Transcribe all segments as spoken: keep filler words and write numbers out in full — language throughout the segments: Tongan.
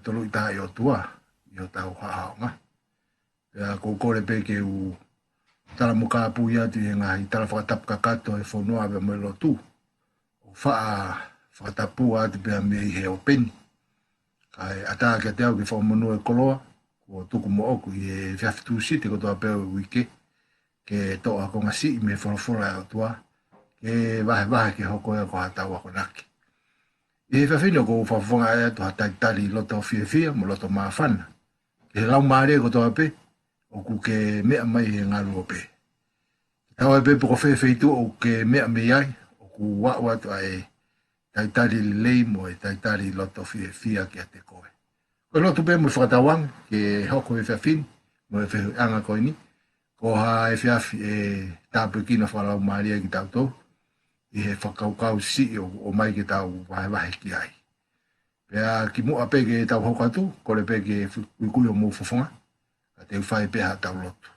Tolu ʻi taha ʻi ʻOtua, ʻi hotau haʻahaʻonga. Pea ʻoku ou kole pē ke u tala mo kāpui atu ʻi he ngaahi tala fakatapu kakato ʻa e fonua pea mo e lotu. ʻO faʻa fakatapu atu pea mei he ʻōpeni. Kae ʻatā kiate au ke fakamonū e koloa, kuo tuku moʻoku ʻi he efiafi Tūsite kotoa pē ʻo e uike, ke toʻo ha konga siʻi mei he folofola ʻa e ʻOtua, ke vahevahe ke hoko ia ko haʻatau akonaki. ʻI he efiafi ni ʻoku ou fakafofongaʻi atu ha talitali loto fiefia mo loto māfana ki he laumālie kotoa pē ʻoku ke meʻa mai he ngaluope. Tatau ai pē pe ko fē feituʻu ʻoku ke meʻa mei ai, ʻoku ou aʻu atu ʻa e talitali lelei mo e talitali loto fiefia kiate koe. Ko e lotu pē mo e fakatauange ke hoko e efiafi ni mo e feohiʻanga ko eni ko ha efiafi ʻe tāpuekina fakalaumālie kitautolu. ʻi he fakakaukau siʻi ʻoku ʻomai ke tau vahevahe ki ai. Pea kimuʻa pē ke tau hoko atu, kole pē ke fu-, kuikui homou fofonga, ka te u fai pē haʻatau lotu.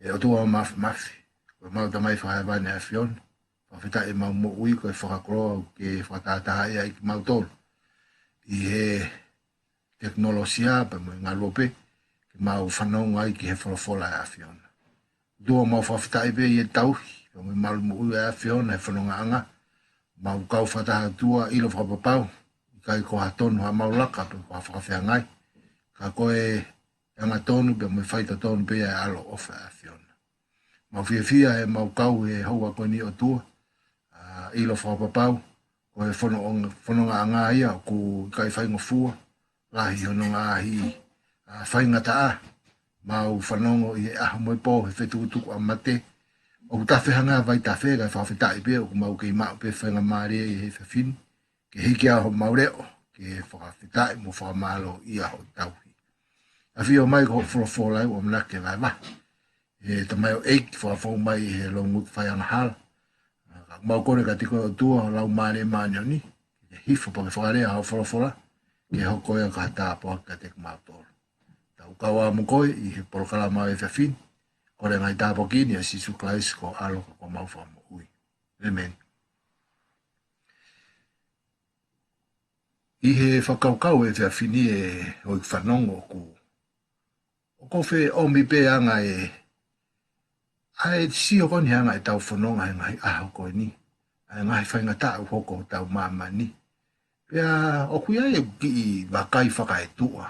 ʻE ʻOtua Māfimafi, ko ʻemau Tamai fakahēvani ʻa e ʻAfiona, fakafetaʻi ʻemau moʻui ko e fakakoloa ʻoku ke fakatātā ai kimautolu ʻi he tekinolosia pea mo e ngaluope, ke mau fanongo ai ki he folofola ʻa e ʻAfiona. ʻOtua, mau fakafetaʻi pē ʻi he tauhi pea mo e malu moʻui ʻa e ʻAfiona he fonongaʻanga. Mau kau fakataha, ʻOtua, ʻilo fakapapau ʻikai ko ha tonu haʻamau laka pe ko ha fakafeangai, ka ko e angatonu pea mo e faitotonu pē ʻa e ʻaloʻofa ʻa e ʻAfiona. Mau fiefia he mau kau he houa ko eni, ʻOtua, ʻa, ʻilo fakapapau ko e fono-, fonongaʻanga ia ʻoku ʻikai faingofua, lahi hono ngaahi, ʻa, faingataʻa. Mau fanongo ʻi he ʻaho mo e pō he fetukutuku ʻa mate, ʻoku tafe hangē ha vaitafe, kae fakafetaʻi pē ʻoku mau kei maʻu pē faingamālie ʻi he efiafi ni ke hiki ʻa homau leʻo ke fakafetaʻi mo fakamālōʻia hoʻo tauhi. ʻAfio mai ko hoʻo folofola ʻoku ʻamanaki ke vahevahe ʻe he tamaioʻeiki fakafou mai he loungutu faiangahala. Ka mau kole kiate koe, ʻOtua, Laumālie Māʻoniʻoni, ke hifo pea ke fakalea hoʻo folofola, ke hoko ia ko ha tāpuaki kiate kimautolu. Tau kau ā mo koe ʻi he polokalama ʻo e efiafi ni, kole ngaahi tāpuaki ni ʻia Sīsū Kalaisi ko ho ʻAlo ka ko homau Fakamoʻui. ʻĒmeni. ʻI he fakakaukau ʻo e efiafi ni, ʻe houʻeiki fanongo, ʻoku, ʻoku ou fie ʻomi pē ʻa e anga ʻe, ʻa e sio ko eni he anga ʻetau fononga he ngaahi ʻaho ko eni, ʻa e ngaahi faingataʻa ʻoku hoko hotau māmani. Pea ʻoku ʻi ai ʻeku kiʻi vakai fakaetuʻa,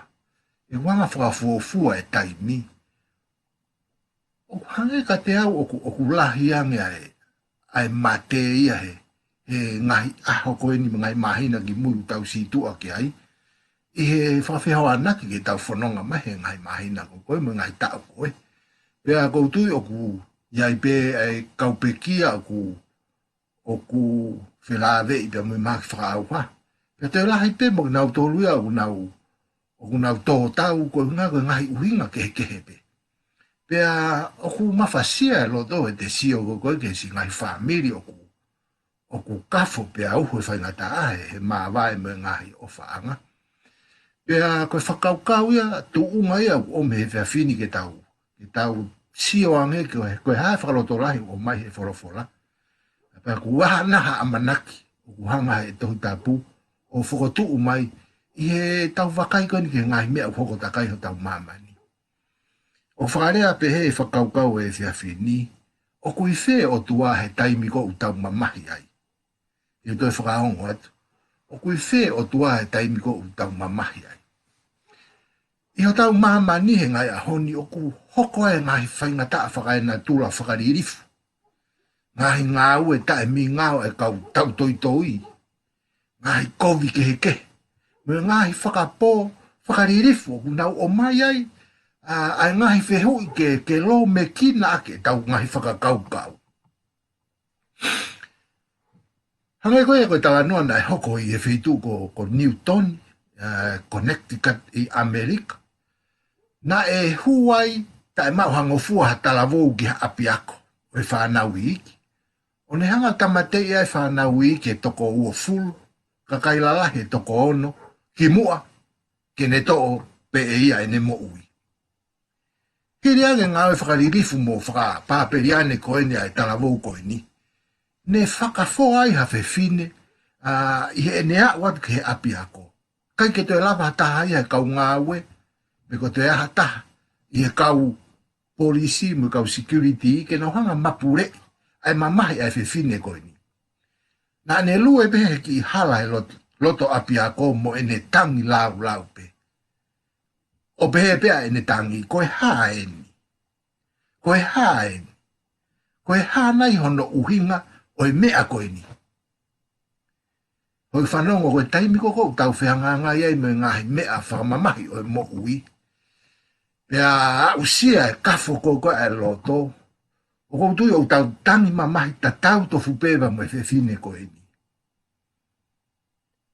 ʻeku anga fakafuofua e taimi. ʻOku hangē kiate au ʻoku, ʻoku lahi ange ʻa e, ʻa e mate ia he, he ngaahi ʻaho ko eni mo e ngaahi māhina kimui ʻoku tau sītuʻa ki ai, ʻi he fakafehoanaki ke tau fononga mai he ngaahi māhina ko, ko ē mo e ngaahi taʻu ko ē. Pea ʻoku ou tui ʻoku ʻi ai pē ʻa e kau pekia ʻoku, ʻoku felāveʻi pea mo e mahaki fakaʻauha. Pea toe lahi pē mo kinautolu ia ʻoku nau, ʻoku nau tō tau koeʻuhi ko e ngaahi ʻuhinga kehekehe pē. Pea ʻoku mafasia e loto heʻete sio ko ē ki he siʻi ngaahi fāmili ʻoku, ʻoku kafo pea uhu e faingataʻa he, he māvae mo e ngaahi ʻofaʻanga. Pea ko e fakakaukau ia, tuʻunga ia ʻoku ʻomi he efiafi ni ke tau, ke tau sio ange ki he, ko e hā e fakalotolahi ʻoku ʻomai he folofola. Pea ʻoku ʻi ai ha ʻamanaki ʻoku hanga he Tohi Tapu ʻo fokotuʻu mai ʻi heʻetau vakai ko eni ki he ngaahi meʻa ʻoku hoko takai hotau māmani. ʻOku fakalea pehē e fakakaukau ʻo e efiafi ni, ʻoku ʻi fē ʻOtua he taimi ko ē ʻoku tau mamahi ai? ʻE toe fakaongo atu, ʻoku ʻi fē ʻOtua he taimi ko ē ʻoku tau mamahi ai? ʻI hotau māmani he ngaahi ʻaho ni ʻoku hoko ai e ngaahi faingataʻa fakaenatula fakalilifu, ngaahi ngāue taʻemingao ʻa e kau tautoitoi, ngaahi kovi kehekehe, mo e ngaahi fakapō fakalilifu ʻoku nau ʻomai ai ʻa, ʻa e ngaahi fehuʻi ke, ke lōmekina ʻaki ʻetau ngaahi fakakaukau. Hangē ko ia ko e talanoa naʻe hoko ʻi he feituʻu ko, ko Newton, ʻa, Connecticut ʻi ʻAmelika. Naʻe hū ai taʻe maʻu ha ngofua ha talavou ki ha ʻapiako ʻo e fānau iiki, ʻo ne hanga ʻo tāmateʻi ʻa e fānau iiki ʻe toko uofulu, kakai lalahi ʻe toko ono, kimuʻa ke ne toʻo pē ʻe ia ʻene moʻui. Hili ange e ngāue fakalilifu mo fakapāpeliane ko eni ʻa e talavou ko eni, ne fakafō ai ha fefine, ʻa, ʻi heʻene aʻu atu ki he ʻapiako. ʻIkai ke toe lava ha taha ia he kau ngāue, pe ko e toe ʻi ai ha taha ʻi he kau polisi mo e kau security ke nau hanga ʻo mapuleʻi ʻa e mamahi ʻa e fefine ko eni. Naʻa ne lue pē he kiʻi hala he lot-, loto ʻapiako mo ʻene tangi laulau pē. ʻO pehē pē ʻa ʻene tangi, "Ko e hā eni? Ko e hā eni? Ko e hā nai hono ʻuhinga ʻo e meʻa ko eni?" Houʻeiki fanongo, ko e taimi ko ē ʻoku tau fehangahangai ai mo e ngaahi meʻa fakamamahi ʻo e moʻui, pea aʻusia e kafo ko ē ʻa e loto, ʻoku ou tui ʻoku tau tangi mamahi tatau tofu pē mo e fefine ko eni.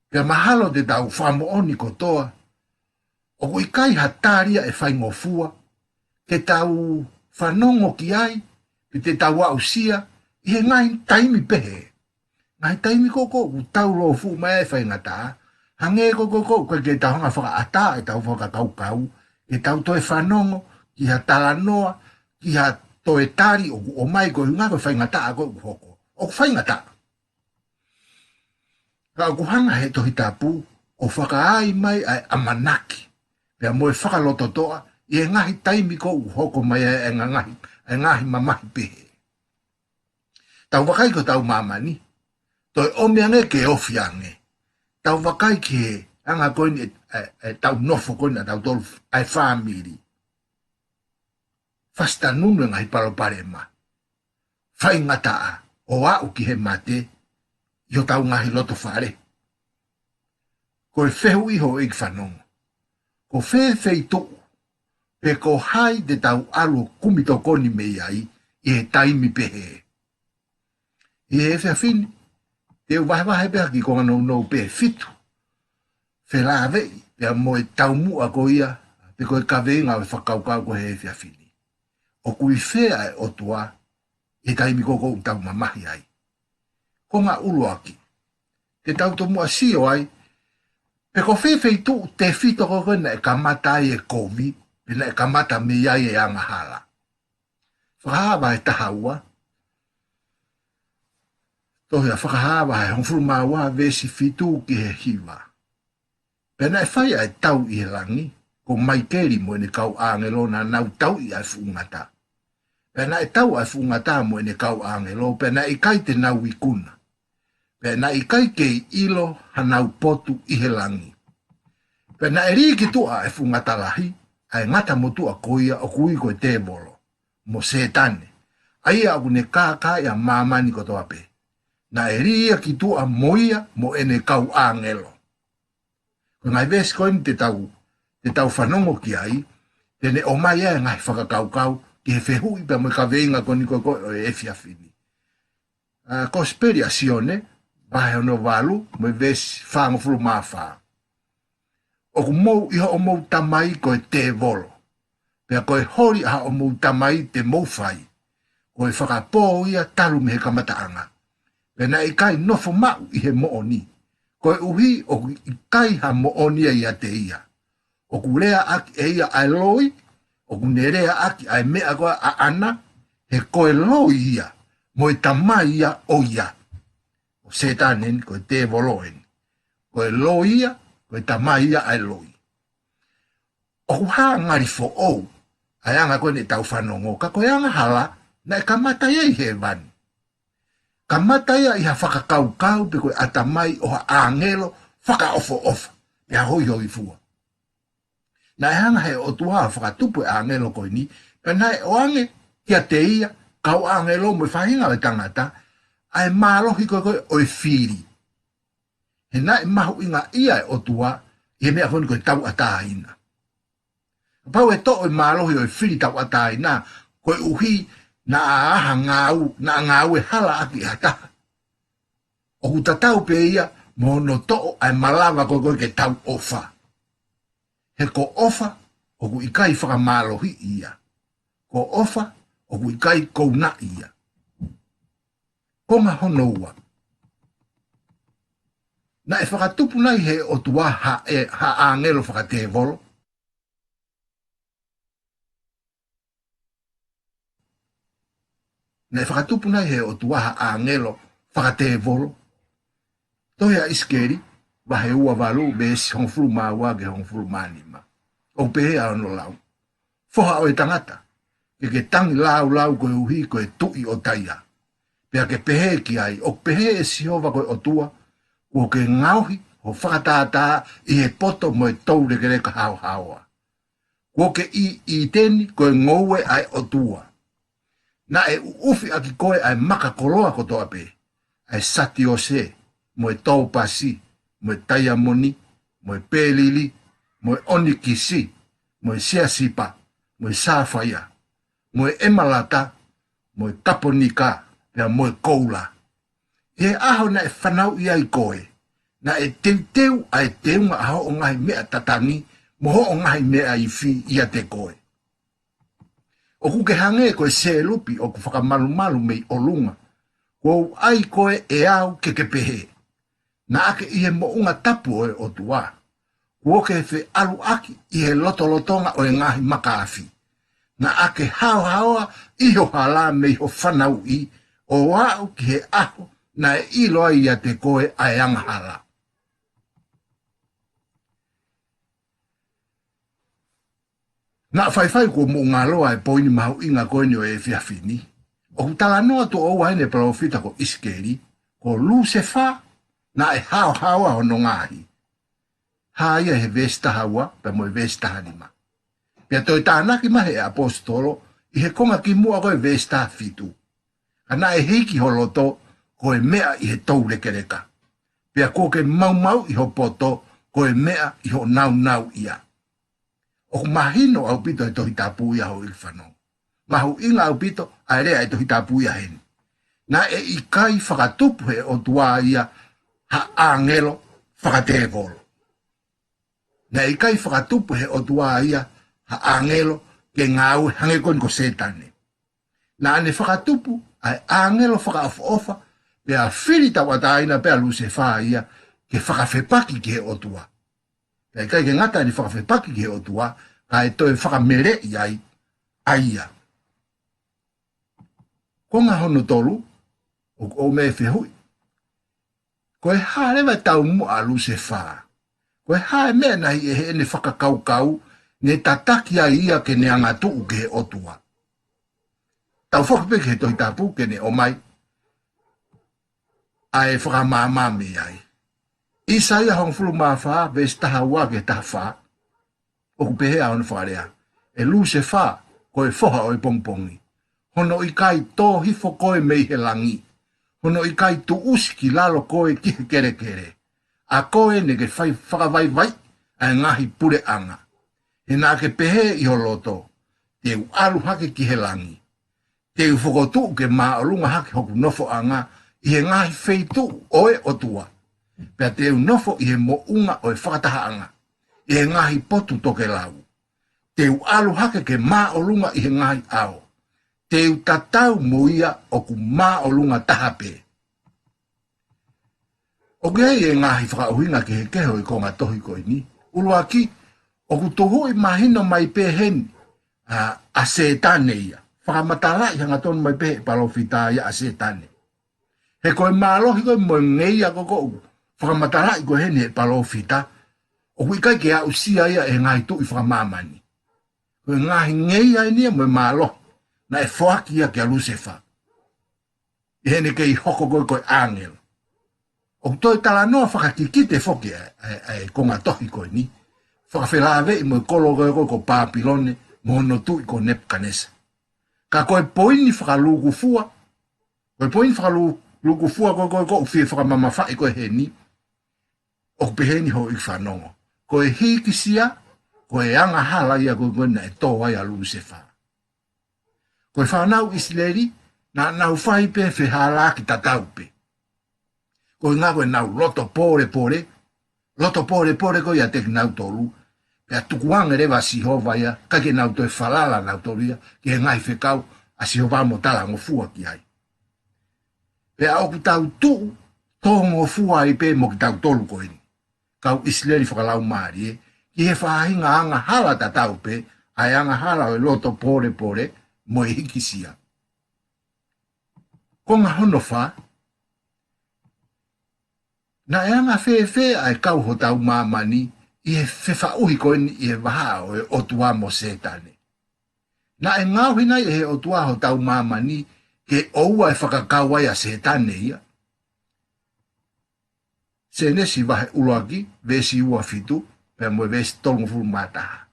Pea mahalo te tau fakamoʻoni kotoa, ʻoku ʻikai ha tali ia ʻe faingofua ke tau fanongo ki ai, pe te tau aʻusia ʻi he ngaahi taimi pehē. Ngaahi taimi ko ē ʻoku tau lōfuʻu mai ai e faingataʻa, hangē ko ē ko ē ʻoku ʻikai ke tau hanga ʻo fakaʻatā ʻetau fakakaukau, ke tau toe fanongo ki ha talanoa, ki ha toe tali ʻoku ʻomai koeʻuhi ko e faingataʻa ko ē ʻoku hoko. ʻOku faingataʻa. Ka ʻoku hanga ʻe he Tohi Tapu ʻo fakaai mai ʻa e ʻamanaki, pea mo e fakalototoʻa, ʻi he ngaahi taimi ko ē ʻoku hoko mai ai e ngaahi, e ngaahi mamahi pehē. Tau vakai ki hotau māmani, toe ʻomi ange ke ofi ange. Tau vakai ki he anga ko eni e, e, ʻetau nofo ko eni ʻatautolu, ʻa e fāmili. Fasitanunu e ngaahi palopalema, faingataʻa, ʻo aʻu ki he mate ʻi hotau ngaahi loto fale. Ko e fehuʻi houʻeiki fanongo, ko fē feituʻu, pe ko hai te tau ʻalu ʻo kumi tokoni mei ai ʻi he taimi pehē? ʻI he efiafi ni, te u vahevahe pē ha kiʻi konga nounou pē ʻe fitu, felāveʻi pea mo e taumuʻa ko ia, pe ko e kaveinga ʻo e fakakaukau ko ē he efiafi ni. ʻOku ʻi fē ʻa e ʻOtua ʻi he taimi ko ē ʻoku tau mamahi ai? Konga ʻuluaki, ke tau tomuʻa sio ai, pe ko fē feituʻu tefito ko ē naʻe kamata ai e kovi, pe naʻe kamata mei ai e angahala. Fakahā vahe taha ua. Tohi ʻa Fakahā vahe hongofulu mā ua, veesi fitu ki he hiva. Pea naʻe fai ʻa e tau ʻi he langi, ko Maikeli mo ʻene kau ʻāngelo naʻa nau tauʻi ʻa e fuʻu ngata. Pea naʻe tau ʻa e fuʻu ngata mo ʻene kau ʻāngelo, pea naʻe ʻikai te nau ikuna. Pea naʻe ʻikai kei ʻilo hanau potu ʻi he langi. Pea naʻe lī ki tuʻa ʻa e fuʻu ngata lahi, ʻa e ngata motuʻa ko ia ʻoku ui ko e tēvolo, mo Sētane, ʻa ia ʻoku ne kākaaʻi ʻa māmani kotoa pē. Naʻe lī ia ki tuʻa mo ia mo ʻene kau ʻāngelo. Ko e ngaahi veesi ko eni te tau, te tau fanongo ki ai, te ne ʻomai ai e ngaahi fakakaukau ki he fehuʻi pea mo e kaveinga ko eni ko ē ʻo e efiafi ni. ʻA, Kosipeli ʻa Sione, vahe hono valu, mo e veesi fāngofulu mā fā. ʻOku mou ʻi hoʻomou tamai ko e tēvolo, pea ko e holi ʻa hoʻomou tamai te mou fai, ko e fakapō ia talu mei he kamataʻanga. Pea naʻe ʻikai nofo maʻu ʻi he moʻoni, koeʻuhi ʻoku ʻikai ha moʻoni ia ʻiate ia. ʻOku leaʻaki ʻe ia ʻa e loi, ʻoku ne leaʻaki ʻa e meʻa ko ē ʻaʻana, he ko e loi ia, mo e tamai ia ʻo ia. ʻO Sētane eni, ko e tēvolo eni. Ko e loi ia, ko e tamai ia ʻa e loi. ʻOku hā ngali foʻou ʻa e anga ko eni ʻetau fanongo, ka ko e angahala naʻe kamata ia ʻi hēvani. Kamata ia ʻi ha fakakaukau pe ko e ʻatamai ʻo ha ʻāngelo fakaʻofoʻofa, pea hoihoifua. Naʻe hanga ʻe he ʻOtua ʻo fakatupu e ʻāngelo ko eni, pea naʻe ʻoange kiate ia, kau ʻāngelo mo e faʻahinga ʻo e tangata, ʻa e mālohi ko ē ko ē ʻo e fili. He naʻe mahuʻingaʻia e ʻOtua ʻi he meʻa ko eni ko e tauʻatāina. Kapau ʻe toʻo e mālohi ʻo e fili tauʻatāina, koeʻuhi naʻa ʻā ha ngāue, naʻa ngāue hala ʻaki ʻe ha taha, ʻoku tatau pē ia mo hono toʻo ʻa e malava ko ē ko ē ke tau ʻofa. He ko e ʻofa ʻoku ʻikai fakamālohiʻi ia. Ko e ʻofa ʻoku ʻikai kounaʻi ia. Konga hono ua. Naʻe fakatupu nai ʻe he ʻOtua ha, e, ha ʻāngelo fakatēvolo? Naʻe fakatupu nai ʻe he ʻOtua ha ʻāngelo fakatēvolo? Tohi ʻa ʻIsikeli, vahe ua valu, veesi hongofulu mā ua ki he hongofulu mā nima. ʻOku pehē ʻa hono lau: Foha ʻo e tangata, ke ke tangi laulau koeʻuhi ko e tuʻi ʻo Taia. Pea ke pehē ki ai, ʻOku pehē ʻe Sihova ko e ʻOtua, Kuo ke ngaohi ho fakatātā ʻi he poto mo e toulekeleka haohaoa. Kuo ke ʻi ʻĪteni ko e ngoue ʻa e ʻOtua. Naʻe ʻuʻufi ʻaki koe ʻa e maka koloa kotoa pē, ʻa e satiose, mo e tōpasi, mo e taiamoni, mo e pēlili, mo e ʻonikisi, mo e siasipa, mo e sāfaia, mo e ʻemalata, mo e kaponika, pea mo e koula. ʻI he ʻaho naʻe fanauʻi ai koe, naʻe teuteu ʻa e teunga ʻa hoʻo ngaahi meʻa tatangi, mo hoʻo ngaahi meʻa ifi ʻiate koe. ʻOku ke hangē ko e selupi ʻoku fakamalumalu mei ʻolunga, Kuo u ʻai koe ʻe au ke ke pehē, naʻa ke ʻi he moʻunga tapu ʻo e ʻOtua. Kuo ke feʻaluʻaki ʻi he lotolotonga ʻo e ngaahi makaafi. Naʻa ke haohaoa ʻi ho hala mei ho fanauʻi, ʻo aʻu ki he ʻaho naʻe ʻilo ai ʻiate koe ʻa e angahala. Naʻa faifai kuo mou ngalo ʻa e poini mahuʻinga ko eni ʻo e efiafi ni. ʻOku talanoa tuʻo ua heni ʻe he palōfita ko ʻIsikeli, ko Lusefā, naʻe haohaoa hono ngaahi. Hā ia he veesi taha ua, pea mo e veesi taha nima. Pea toe tānaki mai ʻe he ʻaposetolo, ʻi he konga kimuʻa ko e veesi taha fitu. Ka naʻe hiki ho loto, ko e meʻa ʻi he toulekeleka. Pea kuo ke maumauʻi ho poto, ko e meʻa ʻi ho naunau ia. ʻOku mahino ʻaupito ʻe he Tohi Tapu ia houʻeiki fanongo. Mahuʻinga ʻaupito ʻa e lea ʻa e Tohi Tapu ia heni. Naʻe ʻikai fakatupu ʻe he ʻOtua ia ha ʻāngelo fakatēvolo. Naʻe ʻikai fakatupu ʻe he ʻOtua ia ha ʻāngelo ke ngāue hangē ko eni ko Sētane. Naʻa ne fakatupu ʻa e ʻāngelo fakaʻofoʻofa, pea fili tauʻatāina pē ʻa Lusefā ia ke fakafepaki ki he ʻOtua. Pea ʻikai ke ngata ʻene fakafepaki ki he ʻOtua, kae toe fakameleʻi ai ʻa ia. Konga hono tolu, ʻoku ou meʻa ʻo fehuʻi. Ko e hā leva e taumuʻa ʻa Lusefā? Ko e hā e meʻa naʻe ʻi heʻene fakakaukau ne tataki ai ia ke ne angatuʻu ki he ʻOtua? Tau foki pē ki he Tohi Tapu ke ne ʻomai ʻa e fakamāmā mei ai. ʻIsaia hongofulu mā fā, veesi taha ua ki he taha fā. ʻOku pehē ʻa hono fakalea: ʻE Lusefā, ko e foha ʻo e pongipongi, hono ʻikai tō hifo koe mei he langi, hono ʻikai tuʻusi ki lalo koe ki he kelekele. ʻA koe naʻa ke fai fakavaivai ʻa e ngaahi puleʻanga. He naʻa ke pehē ʻi ho loto, te u ʻalu hake ki he langi. Te u fokotuʻu ke māʻolunga hake hoku nofoʻanga ʻi he ngaahi feituʻu ʻo e ʻOtua. Pea te u nofo ʻi he moʻunga ʻo e fakatahaʻanga, ʻi he ngaahi potu tokelau. Te u ʻalu hake ke māʻolunga ʻi he ngaahi ʻao. Te u tatau mo ia ʻoku māʻolunga taha pē. ʻOku ʻi ai e ngaahi fakaʻuhinga kehekehe ʻo e konga tohi ko eni. ʻUluaki, ʻoku tuhuʻi mahino mai pē heni ʻa, ʻa Sētane ia. Fakamatalaʻi hangatonu mai pē ʻe he palōfita ia ʻa Sētane. He ko e mālohi ko ē mo e ngeia ko ē ʻoku fakamatalaʻi ko ē heni ʻe he palōfita, ʻoku ʻikai ke aʻusia ia ʻe he ngaahi tuʻi fakamāmani. Ko e ngaahi ngeia eni ia mo e mālohi naʻe foaki ia kia Lusefā ʻi heʻene kei hoko ko ē ko e ʻāngelo. ʻOku toe talanoa fakakikite foki ʻa e, ʻa e, ʻa e konga tohi ko eni, fakafelāveʻi mo e kolo ko ē ko ē ko Pāpilone mo hono tuʻi ko Nepukanesa. Ka ko e poini fakalūkufua, ko e poini fakalū-, lūkufua ko ē ko ē ʻoku fie fakamamafaʻi ko ē heni, ʻoku pehē ni houʻeiki fanongo. Ko e hīkisia, ko e angahala ia ko ē ko ē naʻe tō ai ʻa Lusefā. Ko e fānau ʻIsileli, naʻa nau fai pē fehālaaki tatau pē. Ko e ʻuhinga ko ʻenau loto pōlepole, loto pōlepole ko ē ʻiate kinautolu, pea tukuange leva ʻa Sihova ia, ʻikai ke nau toe falala nautolu ia ki he ngaahi fekau ʻa Sihova mo talangofua ki ai. Pea ʻoku tau tuʻu tōngofua ai pē mo kitautolu ko eni, kau ʻIsileli fakalaumālie, ki he faʻahinga angahala tatau pē, ʻa e angahala ʻo e loto pōlepole mo e hīkisia. Konga hono fā, naʻe anga fēfē ʻa e kau hotau māmani ʻi he fefaʻuhi ko eni ʻi he vahaʻa ʻo e ʻOtua mo Sētane? Naʻe ngaohi nai ʻe he ʻOtua hotau māmani ke ʻoua ʻe fakakau ai ʻa Sētane ia? Sēnesi vahe ʻuluaki, veesi ua fitu, pea mo e veesi tolungofulu mā taha.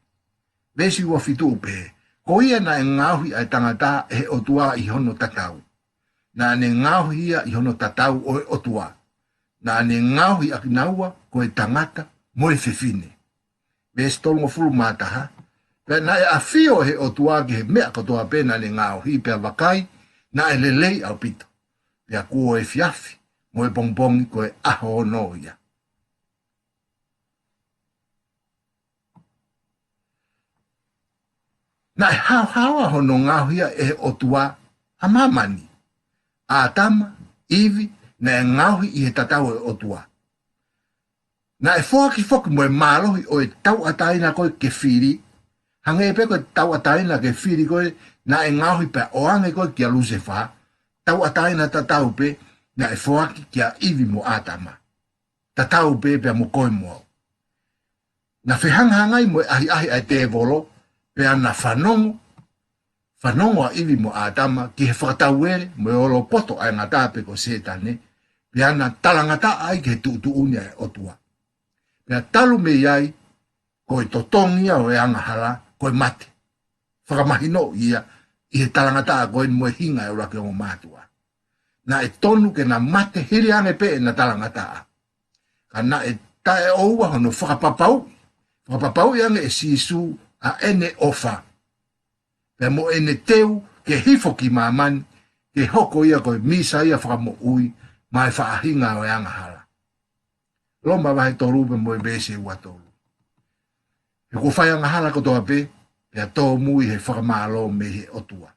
Veesi ua fitu ʻoku pehē: Ko ia naʻe ngaohi ʻa e tangata ʻe he ʻOtua ʻi hono tatau. Naʻa ne ngaohi ia ʻi hono tatau ʻo e ʻOtua. Naʻa ne ngaohi ʻa kinaua ko e tangata mo e fefine. Veesi tolungofulu mā taha. Pea naʻe ʻafio ʻe he ʻOtua ki he meʻa kotoa pē naʻa ne ngaohi, pea vakai, naʻe lelei ʻaupito. Pea kuo efiafi mo e pongipongi ko e ʻaho ono ia. Naʻe haohaoa hono ngaohi ia ʻe he ʻOtua ʻa māmani, ʻa ʻĀtama, ʻIvi, naʻe ngaohi ʻi he tatau ʻo e ʻOtua. Naʻe foaki foki mo e mālohi ʻo e tauʻatāina ko ē ke fili, hangē pē ko e tauʻatāina ke fili ko ē naʻe ngaohi pea ʻoange ko ē kia Lusefā, tauʻatāina tatau pē naʻe foaki kia ʻIvi mo ʻĀtama. Tatau pē pea mo koe mo au. Na fehangahangai mo e ʻahiʻahi ʻa e tēvolo, pea na fanongo, fanongo ʻa ʻIvi mo ʻĀtama ki he fakatauele mo e olopoto ʻa e ngata pe ko Sētane, pea na talangataʻa ai ki he tuʻutuʻuni ʻa e ʻOtua. Pea talu mei ai, ko e totongi ia ʻo e angahala, ko e mate. Fakamahinoʻi ia ʻi he talangataʻa ko eni mo e hinga ʻa e ʻuluaki ongo mātuʻa. Naʻe tonu ke na mate hili ange pē ʻena talangataʻa. Ka naʻe taʻeʻoua hono fakapapauʻi, fakapapauʻi ange ʻe Sīsū ʻa ʻene ʻofa, pea mo ʻene teu ke hifo ki māmani, ke hoko ia ko e Mīsaia fakamoʻui maʻa e faʻahinga ʻo e angahala. Loma vahe tolu pea mo e veesi ua tolu. He kuo fai angahala kotoa pē, pea tōmui he fakamālō mei he ʻOtua.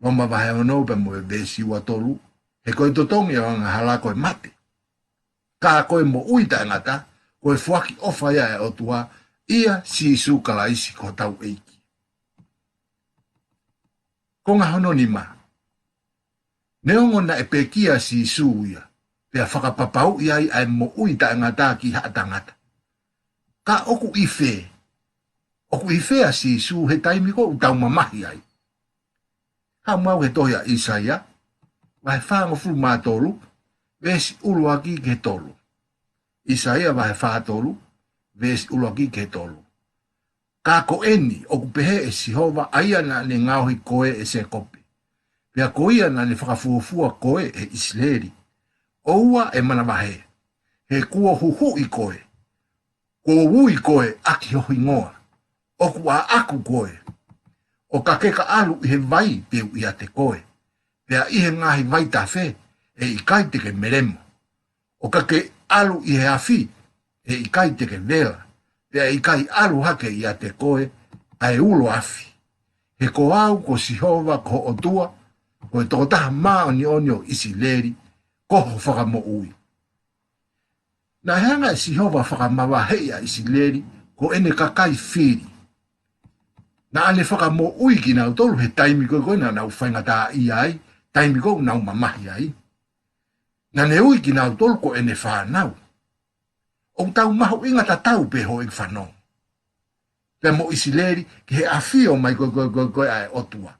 Loma vahe ono pea mo e veesi ua tolu. He ko e totongi ʻo e angahala ko e mate. Ka ko e moʻui taʻengata, ko e foaki ʻofa ia ʻa e ʻOtua, ʻia Sīsū Kalaisi ko hotau ʻEiki. Konga hono nima. Neongo naʻe pekia ʻa Sīsū ia, pea fakapapauʻi ai ʻa e moʻui taʻengata ki haʻa tangata. Ka ʻoku ʻi fē? ʻOku ʻi fē ʻa Sīsū he taimi ko ē ʻoku tau mamahi ai? Haʻu mo au he tohi ʻa ʻIsaia, vahe fāngofulu mā tolu, veesi ʻuluaki ki he tolu. ʻIsaia vahe fā tolu, veesi ʻuluaki ki he tolu. Ka ko eni, ʻoku pehē ʻe Sihova, ʻa ia naʻa ne ngaohi koe ʻe Sēkope, pea ko ia naʻa ne fakafuofua koe ʻe ʻIsileli: ʻOua ʻe manavahē, he kuo u huhuʻi koe, kuo u ui koe ʻaki ho hingoa, ʻoku ʻaʻaku koe. ʻO ka ke ka ʻalu ʻi he vai, te u ʻiate koe, pea ʻi he ngaahi vaitafe, ʻe ʻikai te ke melemo. ʻO ka ke ʻalu ʻi he afi, ʻe ʻikai te ke vela, pea ʻe ʻikai ʻalu hake ʻiate koe ʻa e ulo afi. He ko au ko Sihova ko ho ʻOtua, ko e Tokotaha Māʻoniʻoni ʻo ʻIsileli, ko ho Fakamoʻui. Naʻe hanga ʻe Sihova ʻo fakamavaheʻi ʻa ʻIsileli, ko ʻene kakai fili. Naʻa ne fakamoʻui kinautolu he taimi ko ē ko ē naʻa nau faingataʻaʻia ai, taimi ko ē ʻoku nau mamahi ai. Naʻa ne ui kinautolu ko ʻene fānau. ʻOku tau mahuʻinga tatau pē, houʻeiki fanongo, pea mo ʻIsileli ki he ʻafio mai ko ē, ko ē, ko ē, ko ē ʻa e ʻOtua.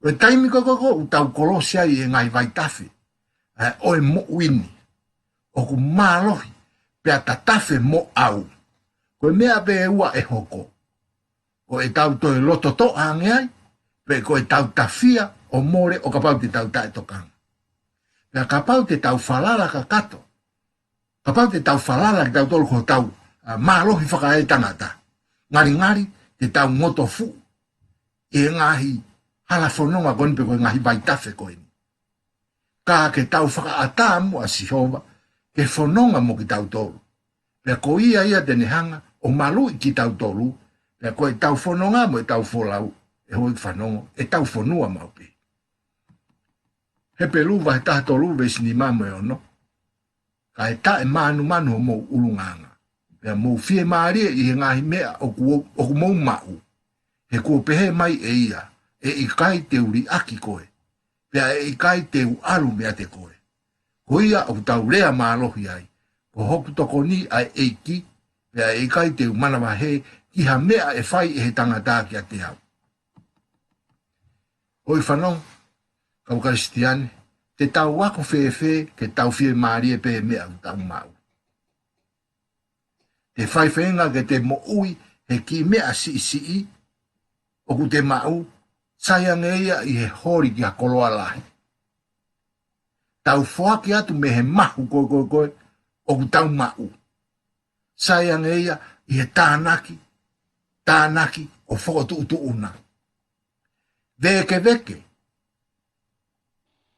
Ko e taimi ko ē, ko ē, ko ē ʻoku tau kolosi ai ʻi he ngaahi vaitafe ʻa e ʻo e moʻui ni, ʻoku mālohi pea tatafe mo ʻau. Ko e meʻa pē ʻe ua ʻe hoko. Ko ʻetau toe loto toʻa ange ai, pe ko ʻetau tafia ʻo mole ʻo kapau te tau taʻetokanga. Pea kapau te tau falala kakato, kapau te tau falala kitautolu ko hotau, ʻa, mālohi fakaetangata, ngalingali te tau ngoto fuʻu ʻi he ngaahi hala fononga ko eni pe ko e ngaahi vaitafe ko eni. Ka ke tau fakaʻatā muʻa ʻa Sihova ke fononga mo kitautolu. Pea ko ia ia te ne hanga ʻo maluʻi kitautolu, pea ko ʻetau fononga mo ʻetau folau, ʻe houʻeiki fanongo, ʻetau fonua maʻu pē. Hepelū vahe taha tolu veesi nima mo e ono. Kae taʻemānumanu homou ʻulungaanga, pea mou fiemālie ʻi he ngaahi meʻa ʻoku, ʻoku mou maʻu. He kuo pehē mai ʻe ia, ʻe ʻikai te u liʻaki koe, pea ʻe ʻikai te u ʻalu meiate koe. Ko ia ʻoku tau lea mālohi ai, ko hoku tokoni ʻa e ʻEiki, pea ʻe ʻikai te u manavahē ki ha meʻa ʻe fai ʻe he tangata kiate au. Houʻeiki fanongo, kau Kalisitiane, te tau ako fēfē ke tau fiemālie pē he meʻa ʻoku tau maʻu? Te faifeinga ke te moʻui he kiʻi meʻa siʻisiʻi ʻoku te maʻu, sai ange ia ʻi he holi ki ha koloa lahi. Tau foaki atu mei he mahu ko ē, ko ē, ko ē ʻoku tau maʻu, sai ange ia ʻi he tānaki, tānaki ʻo fokotuʻutuʻuna. Vēkeveke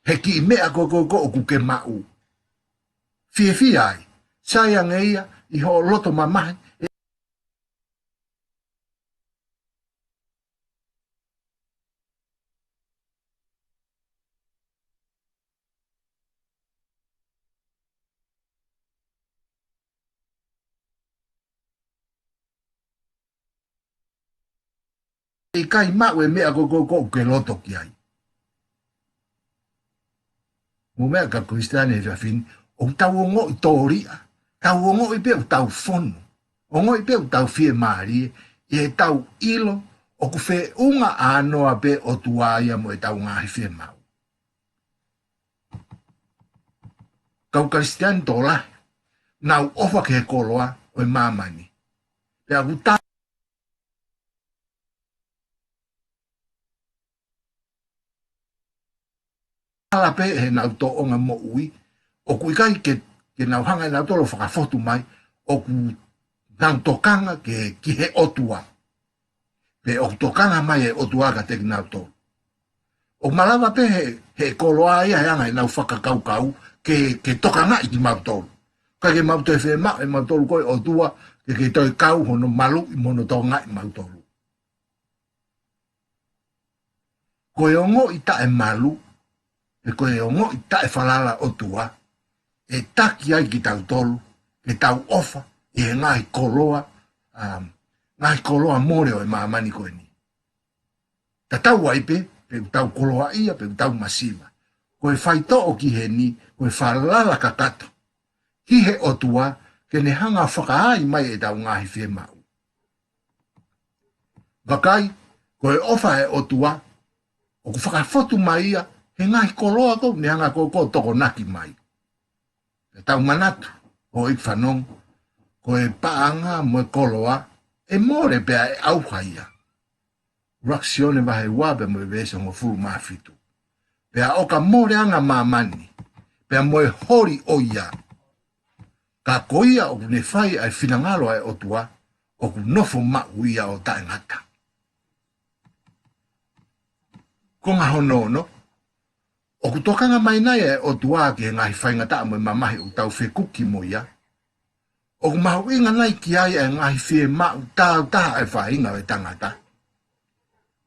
he kiʻi meʻa ko ē, ko ē, ko ē ʻoku ke maʻu. Fiefia ai, sai ange ia ʻi hoʻo loto mamahi. ʻikai maʻu e meʻa ko ē ko ē ʻoku ke loto ki ai. Mo e meʻa ka Kalisitiane he efiafi ni, ʻoku tau ongoʻi tōliʻa, tau ongoʻi pē ʻoku tau fonu, ongoʻi pē ʻoku tau fiemālie, ʻi heʻetau ʻilo ʻoku feʻunga ʻānoa pē ʻOtua ia mo ʻetau ngaahi fiemaʻu. Kau Kalisitiane tokolahi, nau ʻofa ki he koloa ʻo e māmani. Pea ʻoku ta- ala pē heʻenau tōʻonga moʻui, ʻoku ʻikai ke, ke nau hanga ʻe nautolu ʻo fakafotu mai, ʻoku nau tokanga ke, ki he ʻOtua. Pe ʻoku tokanga mai e ʻOtua kiate kinautolu. ʻOku malava pē he, he koloa ia he anga ʻenau fakakaukau ke, ke tokangaʻi kimautolu. Ka ke mau toe fiemaʻu ʻe mautolu ko e ʻOtua, ke, ke toe kau hono maluʻi mo hono tokangaʻi mautolu. Ko e ongoʻi taʻemalu, pe ko e ongoʻi taʻefalala ʻOtua, ʻe taki ai kitautolu, ke tau ʻofa, ʻi he ngaahi koloa, um, ngaahi koloa mole ʻo e māmani ko eni. Tatau ai pē, pe ʻoku tau koloaʻia, pe ʻoku tau masiva. Ko e faitoʻo ki heni, ko e falala kakato ki he ʻOtua, ke ne hanga fakaai mai ʻetau ngaahi fiemaʻu. Vakai, ko e ʻofa e ʻOtua, ʻoku fakafotu mai ia, he ngaahi koloa ko ē, ne hanga ko ē ko ē tokonaki mai. Pea tau manatu, ʻoku fanongo, ko e paʻanga mo e koloa, ʻe mole pea ʻe ʻauha ia. ʻUluaki Sione vahe ua pea mo e veesi hongofulu mā fitu. Pea ʻoka mole ʻa māmani, pea mo e holi ʻo ia. Ka ko ia ʻoku ne fai ʻa e finangalo ʻa e ʻOtua, ʻoku nofo maʻu ia ʻo taʻengata. Konga hono ono, ʻoku tokanga mai nai ʻa e ʻOtua ki he ngaahi faingataʻa mo e mamahi ʻoku tau fekuki mo ia? ʻOku mahuʻinga nai ki ai ʻa e ngaahi fiemaʻu tāutaha ʻa e faʻahinga ʻo e tangata?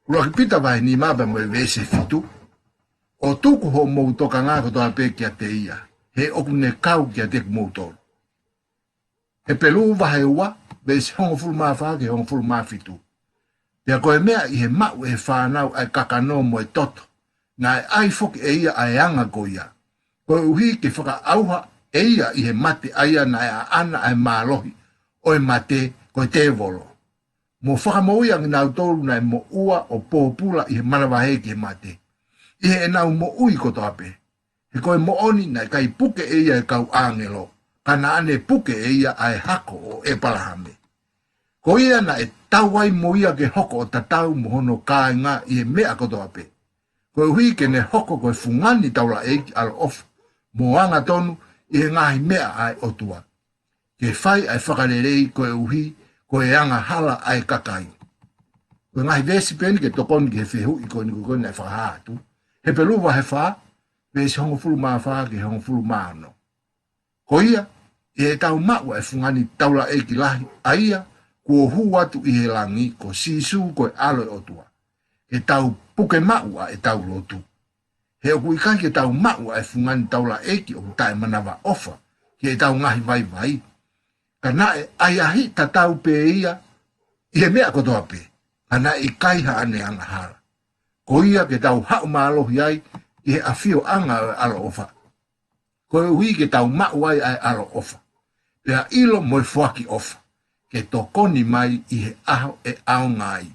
ʻUluaki Pita vahe nima pea mo e veesi fitu. ʻO tuku hoʻomou tokanga kotoa pē kiate ia, he ʻoku ne kau kiate kimoutolu. Hepelū vahe ua, veesi hongofulu mā fā ki he hongofulu mā fitu. Pea ko e meʻa ʻi he maʻu ʻe he fānau ʻa e kakano mo e toto, naʻe ʻai foki ʻe ia ʻa e anga ko ia, koeʻuhi ke fakaʻauha ʻe ia ʻi he mate ʻa ia naʻe ʻaʻana ʻa e mālohi ʻo e mate, ko e tēvolo, mo fakamoʻui ʻa kinautolu naʻe moʻua ʻo pōpula ʻi he manavahē ki he mate, ʻi heʻenau moʻui kotoa pē. He ko e moʻoni naʻe ʻikai puke ʻe ia e kau ʻāngelo, ka naʻa ne puke ʻe ia ʻa e hako ʻo ʻEpalahame. Ko ia naʻe tau ai mo ia ke hoko ʻo tatau mo hono kāinga ʻi he meʻa kotoa pē, koeʻuhi ke ne hoko ko e fungani taulaʻeiki ʻaloʻofa mo angatonu ʻi he ngaahi meʻa ʻa e ʻOtua, ke fai ʻa e fakalelei koeʻuhi ko e angahala ʻa e kakai. Ko e ngaahi veesi pē eni ke tokoni ki he fehuʻi ko eni ko eni naʻe fakahā atu. Hepelū vahe fā, veesi hongofulu mā fā ki he hongofulu mā ono. Ko ia, ʻi heʻetau maʻu ʻa e fungani taulaʻeiki lahi, ʻa ia kuo hū atu ʻi he langi, ko Sīsū ko e ʻAlo ʻo e ʻOtua, ke tau puke maʻu ʻa ʻetau lotu. He ʻoku ʻikai ke tau maʻu ʻa e fungani taulaʻeiki ʻoku taʻemanavaʻofa ki heʻetau ngaahi vaivai, ka naʻe ʻahiʻahiʻi tatau pē ia ʻi he meʻa kotoa pē, ka naʻe ʻikai haʻane angahala. Ko ia ke tau haʻu mālohi ai ʻi he ʻafioʻanga ʻo e ʻaloʻofa, koeʻuhi ke tau maʻu ai ʻa e ʻaloʻofa, pea ʻilo mo e foaki ʻofa, ke tokoni mai ʻi he ʻaho ʻe ʻaonga ai.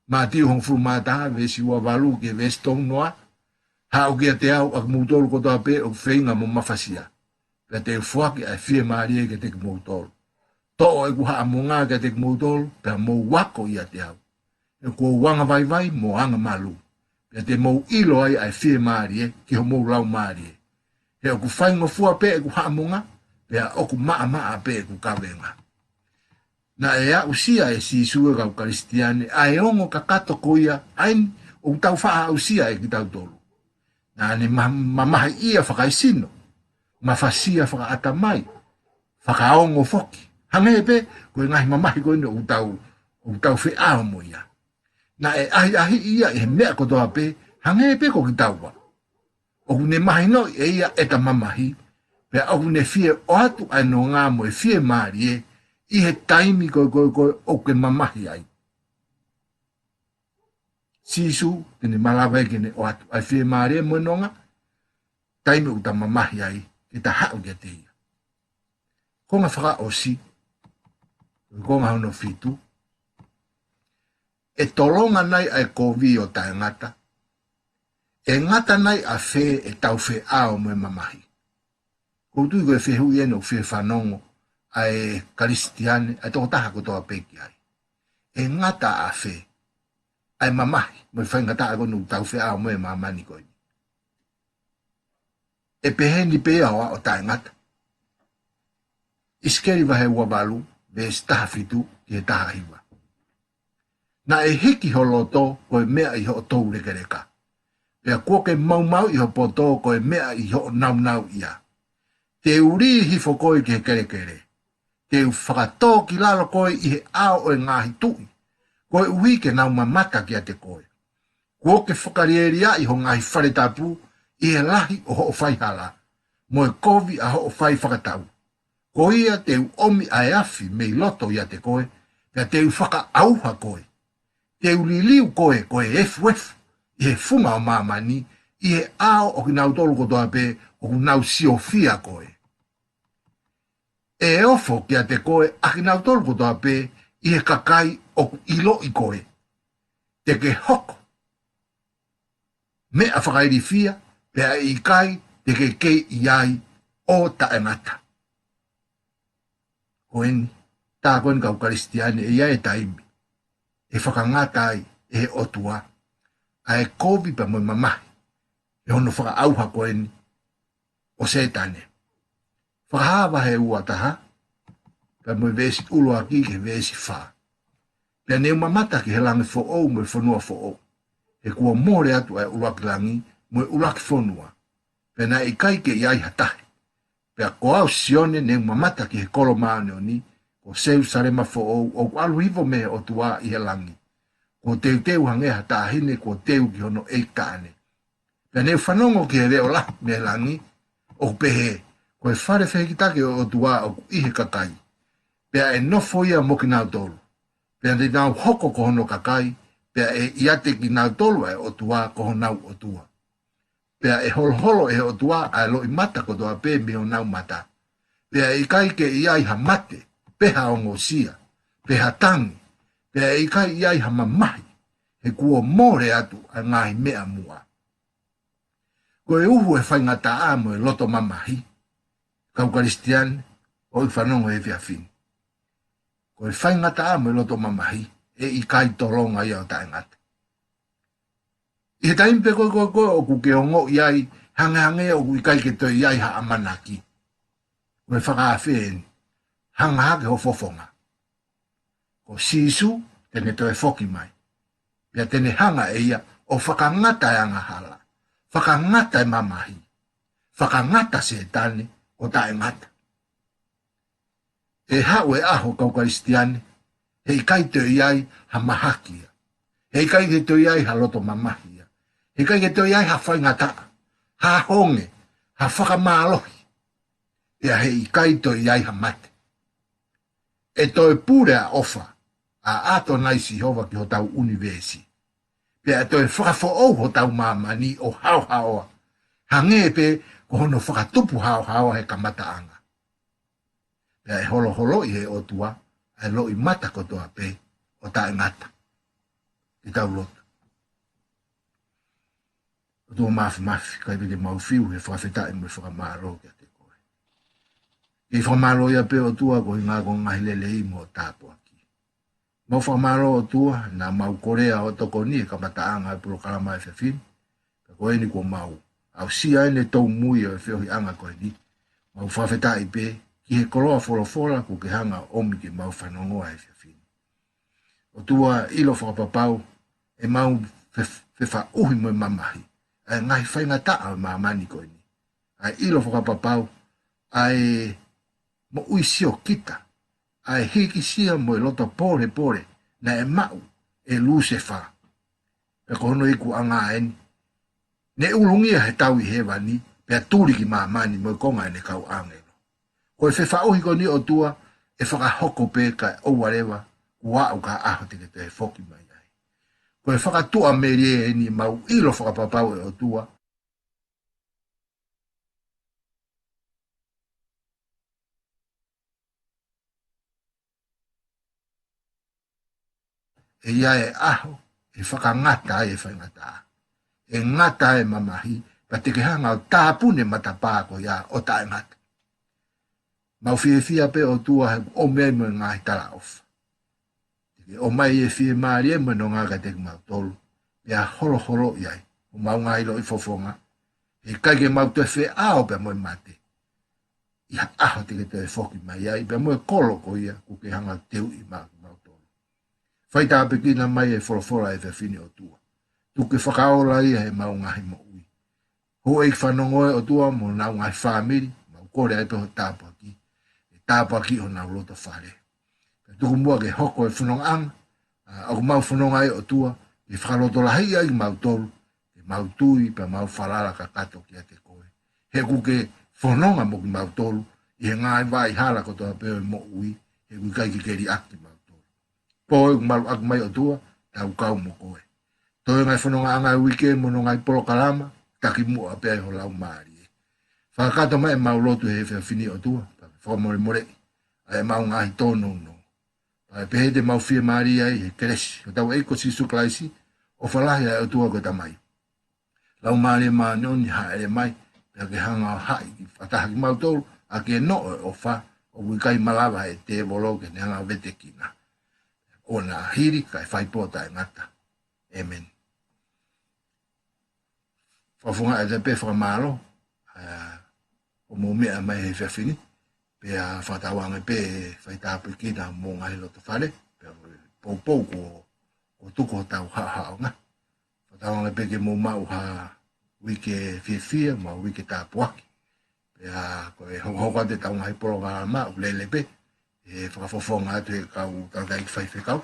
Mātiu hongofulu mā taha, veesi ua valu ki he veesi tolu noa. Haʻu kiate au ʻa kimoutolu kotoa pē ʻoku feinga mo mafasia, pea te u foaki ʻa e fiemālie kiate kimoutolu. Toʻo ʻeku haʻamonga kiate kimoutolu, pea mou ako ʻiate au. He ʻoku ou angavaivai mo angamalu, pea te mou ʻilo ai ʻa e fiemālie ki homou laumālie. He ʻoku faingofua pē ʻeku haʻamonga, pea ʻoku maʻamaʻa pē ʻeku kavenga. Naʻe aʻusia ʻe Sīsū e kau Kalisitiane ʻa e ongo kakato ko ia, ʻa eni ʻoku tau faʻa aʻusia ʻe kitautolu. Naʻa ne ma-, mamahiʻia fakaesino, mafasia fakaʻatamai, fakaongo foki. Hangē pē ko e ngaahi mamahi ko eni ʻoku tau, ʻoku tau feʻao mo ia. Naʻe ʻahiʻahiʻi ia ʻi he meʻa kotoa pē, hangē pē ko kitaua. ʻOku ne mahinoʻi ʻe ia ʻeta mamahi, pea ʻoku ne fie ʻoatu ʻa e nonga mo e fiemālie ʻi he taimi ko ē ko ē ko ē ʻoku ke mamahi ai. Sīsū, te ne malava ke ne ʻoatu ʻa e fiemālie mo e nonga, taimi ʻoku ta mamahi ai, ke ta haʻu kiate ia. Konga fakaʻosi, konga hono fitu, ʻe tolonga nai ʻa e kovi ʻo taʻengata? ʻE ngata nai ʻafē ʻetau feʻao mo e mamahi? ʻOku ou tui ko e fehuʻi eni ʻoku fie fanongo ʻa e Kalisitiane, ʻa e tokotaha kotoa pē ki ai. ʻE ngata ʻafē ʻa e mamahi mo e faingataʻa ko eni ʻoku tau feʻao mo e māmani ko eni? ʻE pehē ni pē ia ʻo, ʻo taʻengata. ʻIsikeli vahe ua valu, veesi taha fitu ki he taha hiva. Naʻe hiki ho loto ko e meʻa ʻi hoʻo toulekeleka, pea kuo ke maumauʻi ho poto ko e meʻa ʻi hoʻo naunauʻia. Te u lī hifo koe ki he kelekele, te u fakatō ki lalo koe ʻi he ʻao ʻo e ngaahi tuʻi, koeʻuhi ke nau mamata kiate koe. Kuo ke fakalieliaʻi ho ngaahi fale tapu ʻi he lahi ʻo hoʻo faihala, mo e kovi ʻa hoʻo fai fakatau. Ko ia te u ʻomi ʻa e afi mei loto ʻiate koe, pea te u fakaʻauha koe. Te u liliu koe ko e efuefu ʻi he funga ʻo māmani, ʻi he ʻao ʻo kinautolu kotoa pē ʻoku nau siofia koe. ʻE ofo kiate koe ʻa kinautolu kotoa pē ʻi he kakai ʻoku ʻiloʻi koe. Te ke hoko meʻa fakailifia, pea ʻe ʻikai te ke kei ʻi ai ʻo taʻengata. Ko eni, tā ko eni kau Kalisitiane, ʻe ʻi ai e taimi ʻe fakangata ai ʻe he ʻOtua ʻa e kovi pea mo e mamahi, ʻi hono fakaʻauha ko eni ʻo Sētane. Fakahā vahe ua taha, pea mo e veesi ʻuluaki ki he veesi fā. Pea ne u mamata ki he langi foʻou mo e fonua foʻou, he kuo mole atu ʻa e ʻuluaki langi mo e ʻuluaki fonua, pea naʻe ʻikai ke ʻi ai ha tahi. Pea ko au Sione ne u mamata ki he kolo māʻoniʻoni, ko Selusalema foʻou, ʻoku ʻalu hifo mei he ʻOtua ʻi he langi, kuo teuteu hangē ha taʻahine kuo teu ki hono ʻeiki taʻane. Pea ne u fanongo ki he leʻo lahi mei langi, ʻoku pehē, ko e fale fehikitaki ʻo e ʻOtua ʻoku ʻi he kakai, pea ʻe nofo ia mo kinautolu, pea te nau hoko ko hono kakai, pea ʻe ʻiate kinautolu ʻa e ʻOtua ko honau ʻOtua. Pea ʻe holoholo ʻe he ʻOtua ʻa e loʻimata kotoa pē mei honau mata, pea ʻe ʻikai ke ʻi ai ha mate, pe ha ongosia, pe ha tangi, pea ʻe ʻikai ʻi ai ha mamahi, he kuo mole atu ʻa e ngaahi meʻa muʻa. Ko e uhu e faingataʻa mo e loto mamahi, kau Kalisitiane ʻoku ke fanongo he efiafi ni, ko e faingataʻa mo e loto mamahi ʻe ʻikai tolonga ia ʻo taʻengata. ʻI he taimi pē ko ē, ko ē, ko ē ʻoku ke ongoʻi ai hangehangē ʻoku ʻikai ke toe ʻi ai ha ʻamanaki, ko e fakaafe eni: hanga hake ho fofonga. Ko Sīsū te ne toe foki mai, pea te ne hanga ʻe ia ʻo fakangata e angahala, fakangata e mamahi, fakangata Sētane ʻo taʻengata. ʻE haʻu e ʻaho, kau Kalisitiane, he ʻikai toe ʻi ai ha mahaki ia, he ʻikai ke toe ʻi ai ha loto mamahi ia, he ʻikai ke toe ʻi ai ha faingataʻa, ha honge, ha fakamālohi, pea he ʻikai toe ʻi ai ha mate. ʻE toe pule ʻa ʻofa ʻa ʻAtonai Sihova ki hotau ʻunivēsi, pea ʻe toe fakafoʻou hotau māmani ʻo haohaoa, hangē pē ko hono fakatupu haohaoa he kamataʻanga. Pea ʻe holoholoʻi ʻe he ʻOtua ʻa e loʻimata kotoa pē ʻo taʻengata. Ke tau lotu. ʻOtua Māfimafi, ʻikai pē te mau fiu he fakafetaʻi mo e fakamālō kiate koe. Kei fakamālō ia pē, ʻOtua, koeʻuhi ko e ngaahi lelei mo e tāpuaki. Mau fakamālō, ʻOtua, naʻa mau kolea hoʻo tokoni he kamataʻanga e polokalama he efiafi ni. Pea ko eni kuo mau aʻusia eni e tōmui ʻo e feohiʻanga ko eni. Mau fakafetaʻi pē ki he koloa folofola kuo ke hanga ʻo ʻomi ke mau fanongoa he efiafi ni. ʻOtua, ʻilo fakapapau ʻemau fe-, fefaʻuhi mo e mamahi ʻa e ngaahi faingataʻa ʻo e māmani ko eni. ʻA e ʻilo fakapapau ʻa e moʻui siokita, ʻa e hīkisia mo e loto pōlepole naʻe maʻu ʻe Lusefā. Pea ko hono ikuʻanga eni, ne ʻulungia he tau ʻi hēvani, pea tuli ki māmani mo e konga ʻene kau ʻāngelo. Ko e fefaʻuhi ko eni, ʻOtua, ʻe fakahoko pē kae ʻoua leva kuo aʻu ki he ʻaho te ke toe foki mai ai. Ko Ko e fakatuʻamelie eni, mau ʻilo fakapapau ʻe ʻOtua ʻe ʻi ai e ʻaho ʻe fakangata ai e faingataʻa, ʻe ngata ai e mamahi, pea te ke hanga ʻo tāpuni e matapā ko ia ʻo taʻengata. Mau fiefia pē ʻOtua he ʻoku ʻomi ai mo e ngaahi talaʻofa. Te ke ʻomai e fiemālie mo e nonga kiate kimautolu, pea holoholoʻi ai homau ngaahi loʻifofonga, he ʻikai ke mau toe feʻao pea mo e mate, ʻi ha ʻaho te ke toe foki mai ai, pea mo e kolo ko ia kuo ke hanga ʻo teuʻi maʻa kimautolu. Fai tāpuekina mai e folofola he efiafi ni ʻOtua. Tuku ke fakaola ia he mau ngaahi moʻui. Houʻeiki fanongo ē ʻOtua mo honau ngaahi fāmili, mau kole ai pē ho tāpuaki, ke tāpuakiʻi honau loto fale. Pea tuku muʻa ke hoko e fonongaʻanga ʻa ʻoku mau fononga ai ʻOtua, ke fakalotolahiʻi ai kimautolu, ke mau tui pea mau falala kakato kiate koe. He ʻoku ke fononga mo kimautolu ʻi he ngaahi vaʻa hala kotoa pē ʻo e moʻui, he ʻoku ʻikai ke ke liʻaki kimautolu. Pō ʻoku maluʻaki mai ʻOtua, tau kau mo koe. Toe ngaahi fonongaʻanga e uike mo hono ngaahi polokalama, taki muʻa pē ʻi ho Laumālie. Fakakakato mai ʻemau lotu he efiafi ni ʻOtua, pea fakamolemoleʻi ʻa ʻemau ngaahi tōnounou. Pea pehē te mau fiemālie ai he kelesi ʻo hotau ʻEiki ko Sīsū Kalaisi, ʻofa lahi ʻa e ʻOtua ko e Tamai, Laumālie Māʻoniʻoni, hāʻele mai, pea ke hanga ʻo haʻi fakataha kimautolu ʻaki e noʻo ʻo e ʻofa, ʻoku ʻikai malava ʻe he tēvolo ke ne hanga ʻo vetekina. ʻOua naʻa hili, kae fai pē ʻo taʻengata. ʻĒmeni. Fakafofongaʻi atu pē fakamālō ʻa hoʻomou meʻa mai he efiafi ni, pea fakatauange pē ʻe fai tāpuekina homou ngaahi loto fale, pea mo e poupou kuo, kuo tuku hotau haʻohaʻonga. Fakatauange pē ke mou maʻu ha uike fiefia mo ha uike tāpuaki. Pea ko e hokohoko atu ʻetau ngaahi polokalama, ʻoku lele pē, ʻe fakafofonga atu ʻe he kau tangataʻeiki faifekau.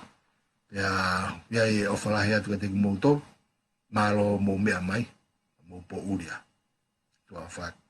Pea ʻoku ʻi ai e ʻofa lahi atu kiate kimoutolu, mālō hoʻomou meʻa mai, mou poʻuli ā. Tuʻa ʻofa atu.